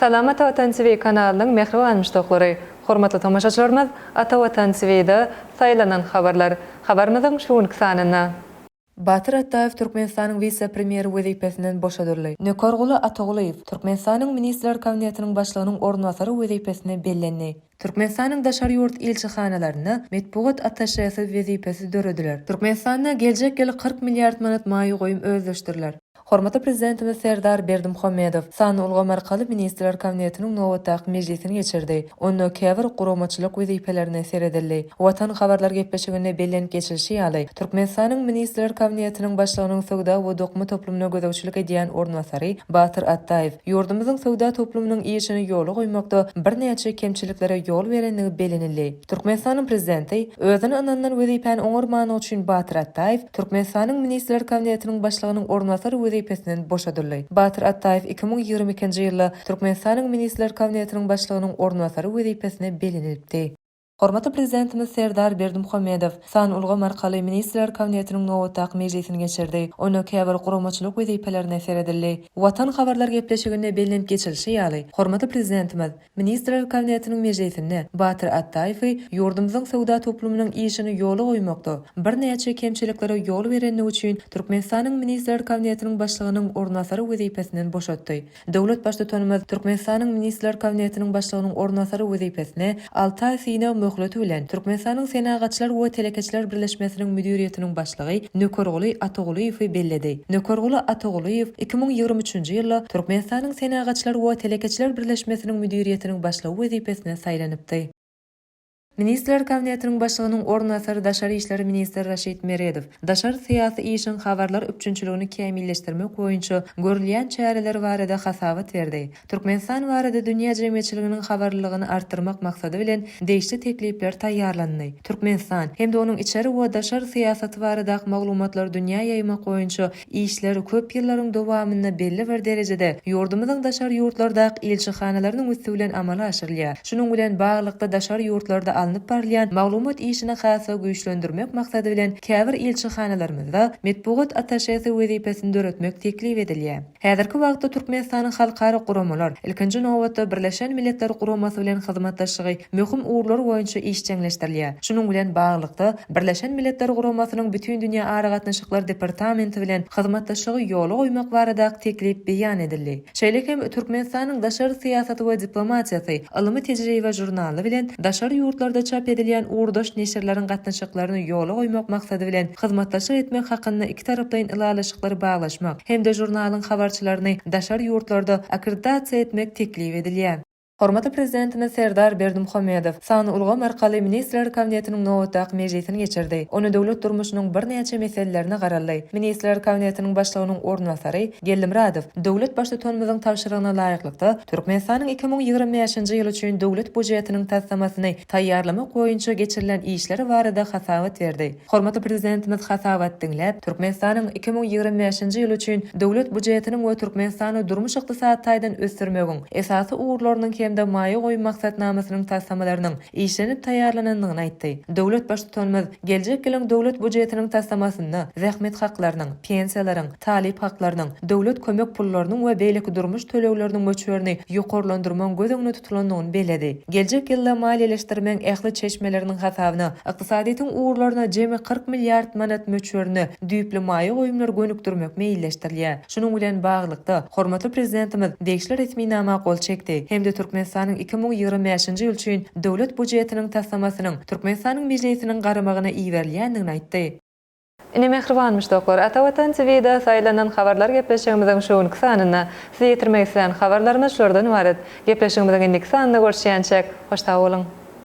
Salam Ata Watan TV kanalynyň mähriban muşdaklary! Hormatly tomaşaçylarymyz Ata Watan TV-de saýlanan habarlar habarymyzyň şu günki sanynda. Batyr Atdaýew Türkmenistanyň wise-premýeri wezipesinden boşadyldy. Nökerguly Atagulyýew Türkmenistanyň Ministrler Kabinetiniň Başlygynyň orunbasary wezipesine bellendi. Türkmenistanyň daşary ýurt ilçihanalarynda metbugat attaşesi wezipesi dörediler. Türkmenistanda geljek ýyl 40 milliard manat maýa goýum özleşdiriler. Hormatly Prezidentimiz Serdar Berdimuhamedow sanly ulgam arkaly Ministrler Kabinetiniň nobatdaky mejlisini geçirdi. Onda käbir guramaçylyk wezipelerine seredildi. Watan habarlar gepleşiginde bellenip geçilişi ýaly, Türkmenistanyň Ministrler Kabinetiniň Başlygynyň söwda we dokma toplumyna gözegçilik edýän orunbasary Batyr Atdaýew ýurdumyzyň söwda toplumynyň işini ýola goýmakda birnäçe kemçiliklere ýol berendigi bellenildi. Türkmenistanyň Prezidenti özüne ynanylan wezipäni oňarmanlygy üçin Batyr Atdaýew Türkmenistanyň Ministrler Kabinetiniň Başlygynyň orunbasary wezipesinden boşadyldy. Batyr Atdaýew 2022-nji ýylda Türkmenistanyň Ministrler Kabinetiniň Başlygynyň orunbasary wezipesine bellenilipdi. Hormatly Prezidentimiz Serdar Berdimuhamedow sanly ulgam arkaly Ministrler Kabinetiniň nobatdaky mejlisini geçirdi. Onda käbir guramaçylyk wezipelerine seredildi. Watan habarlar gepleşiginde bellenip geçilişi ýaly, hormatly Prezidentimiz Ministrler Kabinetiniň mejlisinde Batyr Atdaýewi ýurdumyzyň söwda toplumynyň işini ýola goýmakda birnäçe kemçiliklere ýol berendigi üçin Türkmenistanyň Ministrler Kabinetiniň Başlygynyň orunbasary wezipesinden boşatdy. Döwlet Baştutanymyz Türkmenistanyň Ministrler Kabinetiniň Başlygynyň orunbasary wezipesine alty aý synag möhleti bilen Türkmenistanyň Senagatçylar we telekeçiler birleşmesiniň müdiriýetiniň başlygy Nökerguly Atagulyýewi belledi. Nökerguly Atagulyýew 2023-nji ýylda Türkmenistanyň Senagatçylar we telekeçiler birleşmesiniň müdiriýetiniň başlygy wezipesine saýlanypdy. Ministrler Kabinetiniň Başlygynyň orunbasary daşary işler ministri Raşid Meredow daşary syýasy işiň habarlar üpjünçiligini kämilleşdirmek boýunça görülýän çäreler barada hasabat berdi. Türkmenistan barada dünýä jemgyýetçiliginiň habarlylygyny artdyrmak maksady bilen degişli teklipler taýýarlandy. Türkmenistan hem-de onuň içeri we daşary syýasaty baradaky maglumatlary dünýä ýaýmak boýunça işler köp ýyllaryň dowamynda belli bir derejede ýurdumyzyň daşary ýurtlardaky ilçihanalarynyň üsti bilen amala aşyrylýar. Şunuň bilen baglylykda daşary ýurtlarda alnyp barylýan maglumat işini has-da güýçlendirmek maksady bilen käbir ilçihanalarymyzda metbugat attaşesi wezipesini döretmek teklip edilýär. Häzirki wagtda Türkmenistanyň halkara guramalar, ilkinji nobatda, Birleşen Milletler Guramasy bilen hyzmatdaşlygy möhüm ugurlar boýunça işjeňleşdirilýär. Şunuň bilen baglylykda, Birleşen Milletler Guramasynyň Bütindünýä aragatnaşyklar departamenti bilen hyzmatdaşlygy ýola goýmak baradaky teklip beýan edildi. Şeýle hem Türkmenistanyň daşary syýasaty we diplomatiýasy ylmy-tejribe žurnaly bilen daşary ýurtlarda çap edilýän ugurdaş neşirleriň gatnaşyklaryny ýola goýmak maksady bilen hyzmatdaşlyk etmek hakynda ikitaraplaýyn ylalaşyklary baglaşmak hem-de žurnalyň habarçylaryny daşary ýurtlarda akkreditasiýa etmek teklip edilýär. Hormatly Prezidentimiz Serdar Berdimuhamedow sanly ulgam arkaly Ministrler Kabinetiniň nobatdaky mejlisini geçirdi. Onda döwlet durmuşynyň birnäçe meselelerine garaldy. Ministrler Kabinetiniň Başlygynyň orunbasary Geldimyradow döwlet Baştutanymyzyň tabşyrygyna laýyklykda, Türkmenistanyň 2025-nji ýyl üçin Döwlet býujetiniň taslamasyny taýýarlamak boýunça geçirilen işler barada hasabat berdi. Hormatly Prezidentimiz hasabat diňläp, Türkmenistanyň 2025-nji ýyl üçin Döwlet býujetiniň we Türkmenistany durmuş-ykdysady taýdan ösdürmegiň esasy ugurlarynyň hem-de maýa goýum maksatnamasynyň taslamalarynyň işlenip taýýarlanandygyny aýtdy. Döwlet Baştutanymyz geljek ýylyň Döwlet býujetiniň taslamasynda zähmet haklarynyň, pensiýalaryň, talyp haklarynyň, döwlet kömek pullarynyň we beýleki durmuş tölegleriniň möçberini ýokarlandyrmagyň göz öňünde tutulandygyny belledi. Geljek ýylda maliýeleşdirmegiň ähli çeşmeleriniň hasabyna ykdysadyýetiň ugurlaryna jemi 40 milliard manat möçberinde düýpli maýa goýumlary gönükdirmek meýilleşdirilýär. Şunuň bilen baglylykda, hormatly Prezidentimiz degişli resminama gol çekdi hem-de Türkmenistanyň 2025-nji ýyl üçin Döwlet býujetiniň taslamasynyň Türkmenistanyň Mejlisiniň garamagyna iberilýändigini aýtdy. Ine mähriban muşdaklar, Ata Watan TV-de saýlanan habarlar gepleşigimiziň şu günki sanynda size ýetirmek islän habarlarymyz şulardan ybarat. Gepleşigimiziň indiki sanynda görüşýänçäk, hoş sag boluň!